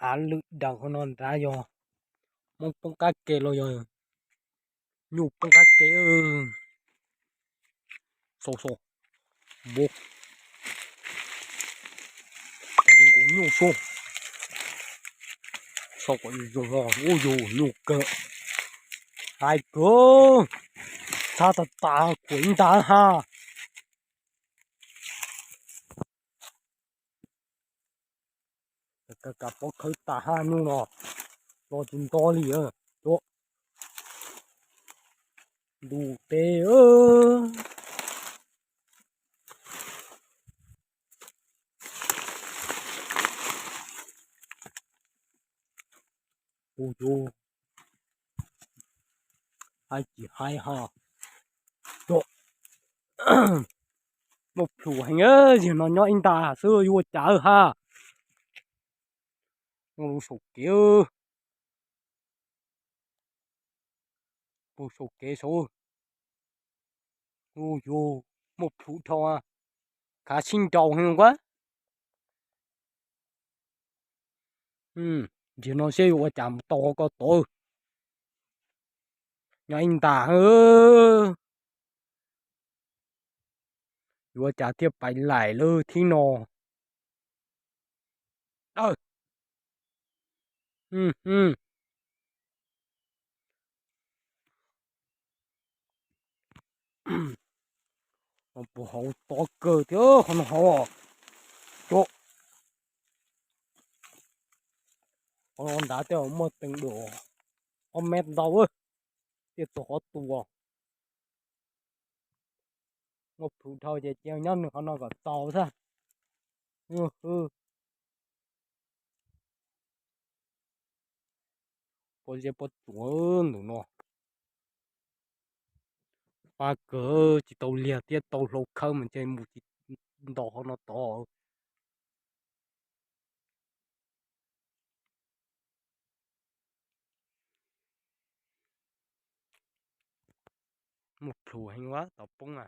Av lwm daws qhov no nrad yog Hmoob poob qab ke los yog nyuj poob qab ke. Xau xau, npua, nyuj xu, xau kom zoo, ua yug nyuj kawg, hais kawg, txhab tas tas khuam ib nta ha. Kav pob khawb tas ha nyuj no, los tsis nto li. Ntuj teb. Ua yug, haib tsis haib ha. Muaj plhus heev, yog no nyob ib nta xwb yuav ua cas ha. Saum kev, saum kev saud. Ua yug, muaj plhus dhau, khav sib nraus heev ua. Ntsis no seb yuav ua cas mus tau ko tod. Nyob ib nta, yuav ua cas thiaj pais laim lawm thib no. Puag hauv tob kawg thiab qhov no hauv. Qhov no nrad tej muaj teev dua ob mev ntau, thiaj txog qhov tua. Muaj plhus dhau ces cia nyob nws qhov no kom txaus xwb. Pob zeb pob tsuas ntawm no, pab kawg tsis tau liag thiab tau hlau khawb mas ntshe mus tsis nto qhov no tod. Muaj plhus heev ua tau poob a.